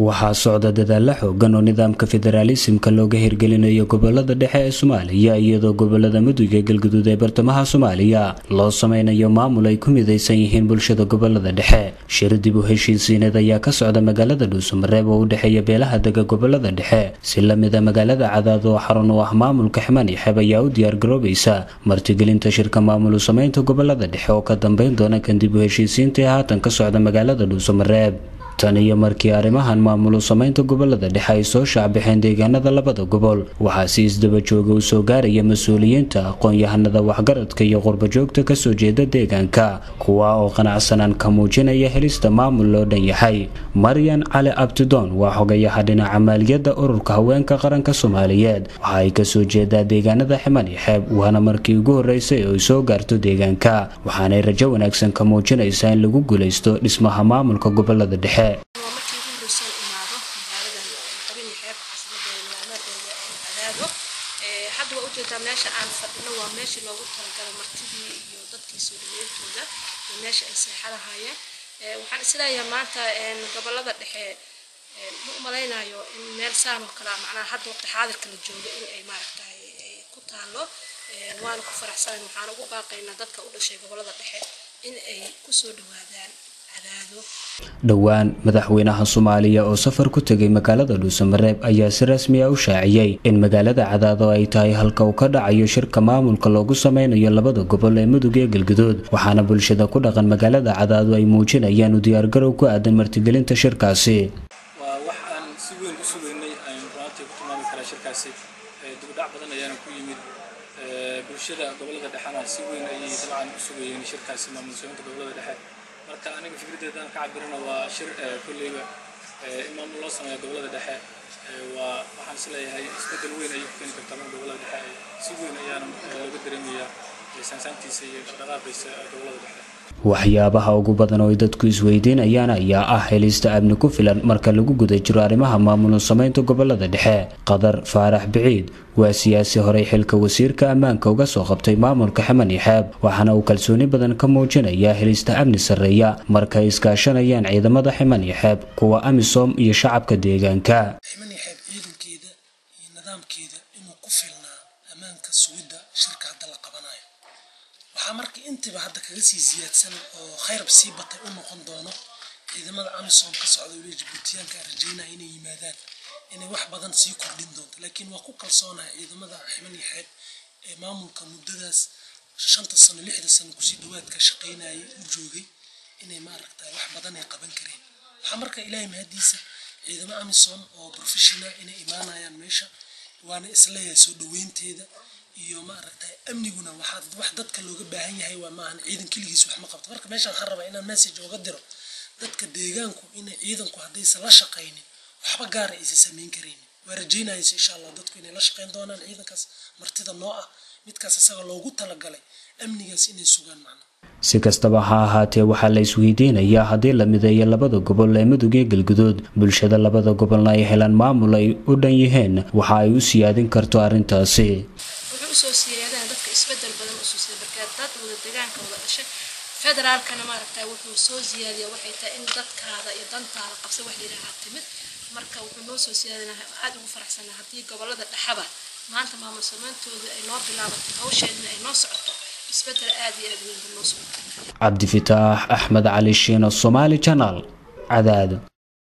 Waxaa socda dadaalla xooggan oo nidaamka federaalisimka looga hirgelinayo gobolada dhexe ee Soomaaliya, iyadoo gobolada Mudug ee Galguduud ee bartamaha Soomaaliya loo sameynayo maamul ay ku midaysan yihiin bulshada gobolada dhexe. Shir dib u heshiisiineed ayaa ka socda magaalada Dhuusamareeb oo u dhexeeya beelaha dega gobolada dhexe. Si la mid ah, magaalada Cadaad oo xarun u ah maamulka Ximan iyo Xeeb ayaa u diyaar garoobaysa martigelinta shirka maamul u sameynta gobolada dhexe oo ka dambeyn doona kan dib u heshiisiinta ee haatan ka socda magaalada Dhuusamareeb. Tan iyo markii arrimahan maamul u sameynta gobolada dhexe ay soo shaacbixeen deegaanada labada gobol, waxaa si isdaba jooga u soo gaaraya mas-uuliyiinta, aqoon-yahanada, waxgaradka iyo qurbajoogta kasoo jeeda deegaanka, kuwa oo qanacsanaan ka muujinaya helista maamul loo dhan yahay. Maryan Cali Abtidoon waa xogayaha dhinaca maaliyadda Ururka Haweenka Qaranka Soomaaliyeed. Waxa ay kasoo jeedaa deegaanada Ximan iyo Xeeb, waana markii ugu horeysay oo ay soo gaarto deegaanka, waxaanay rajo wanaagsan ka muujinaysaa in lagu guuleysto dhismaha maamulka gobolada dhexe. Waa markii ugu horreysay imaado magaaladan Xibin iyo Xeeb, caasimadeeda, magaalada Cadaado. Hadda waa ujeedaa meesha aan fadhino, waa meeshii loogu talagalay martidii iyo dadkii soo dhaweyntooda iyo meesha ay seexanahayeen. Waxaan isleeyahay maanta gobolada dhexe ma u malaynayo in meel saan oo kale, macnaha hadda waqti xaadirka la joogo, in ay maaragtay ay ku taalo. Waana ku faraxsanayn, waxaan ugu baaqaynaa dadka u dhashay gobolada dhexe in ay kusoo dhawaadaan Cadaado. Dhowaan madaxweynaha Soomaaliya oo safar ku tegay magaalada Dhuusamareeb ayaa si rasmi ah u shaaciyey in magaalada Cadaado ay tahay halka uu ka dhacayo shirka maamulka loogu sameynayo labada gobol ee Mudug ee Galguduud, waxaana bulshada ku dhaqan magaalada Cadaado ay muujinayaan u diyaargarow ku aadan martigelinta shirkaasi. Waa wax aan si weyn u sugaynay aynu runtii ku tilmaami karaa shirkaasi. Dibudhac badan ayaana ku yimid bulshada gobolada dhexena, si weyn ayay dabcan u sugayeen shirkaasi maamul sameynta gobolada dhexe. Marka aniga fikraddeeda aan ka cabirana, waa shir kolleyba in maamul loo sameeyo gobolada dhexe waa waxaan is leeyahay isbeddel weyn ayay ku keeni kartaa marka gobolada dhexe. Si weyn ayaana looga dareemayaa saansaantiisa iyo dhaqdhaqaaqiisa gobolada dhexe. Waxyaabaha ugu badan oo ay dadku isweydiinayaan ayaa ah helista amni ku filan marka lagu guda jiro arrimaha maamul sameynta gobolada dhexe. Qadar Faarax Biciid waa siyaasi horey xilka wasiirka ammaanka uga soo qabtay maamulka Ximan iyo Xeeb, waxaana uu kalsooni badan ka muujinayaa helista amni sarreeya markay iskaashanayaan ciidamada Ximan iyo Xeeb, kuwa AMISOM iyo shacabka deegaanka. Ximan iyo Xeeb ciidankeeda iyo nidaamkeeda inuu ku filnaa ammaanka sugidda shirka hadda la qabanayo. Waxaa marka intiiba hadda kaga sii siyaadsan oo khayrab sii batay u noqon doono ciidamada AMISOM ka socda, weliba Jabuutiyaanka aan rajeynaya inay yimaadaan, inay wax badan sii kordhin doonto. Laakiin waa ku kalsoonahay ciidamada Ximan iyo Xeeb ee maamulka muddadaas 5-ta sano, 6-da sano kusii dhawaadka shaqaynayay u joogay, inay maaragtay wax badan ay qaban kareen. Waxaa marka Ilaahay mahadiisa ciidamo AMISOM oo professional inay imaanayaan meesha, waana isleeyahay soo dhaweynteeda iyo maaragtay amniguna waxaa wax dadka looga baahan yahay waa maahan, ciidan keligiis wax ma qabto. Marka meeshaan waxaan rabaa inaan message ooga diro dadka deegaanku inay ciidanku haddaysan la shaqaynin waxba gaara aysan samayn karaynin. Waa rajaynaysa insha Allah dadku inay la shaqayn doonaan ciidankaas martida noo ah, midkaas isaga loogu talagalay amnigaas inay sugaan macna. Si kastaba ha ahaatee, waxaa la isweydiinayaa haddii la mideeyo labada gobol ee Mudug iyo Galguduud, bulshada labada gobolna ay helaan maamul ay u dhan yihiin, waxa ay u siyaadin karto arrintaasi. Wuxuu usoo siyaadana dadka isbedel badan usoo siiyay markaa dad wada deegaanka wada dhashay. Federaalkana maaragtay wuxuu soo siyaadiya waxay tahay in dadkaada iyo dantaada qabsa wax yidhaahaa timid. Marka wuxuu noo soo siyaadinaa, aada ugu faraxsanaa haddii gobolada dhexaba maanta maamul sameyntooda ay noo bilaabatay, hawsheedina ay noo socoto, isbedel aada iyo aada weyn buu noo soo. Cabdifitaax Axmed Cali Shiino, Somaali Channel, Cadaado.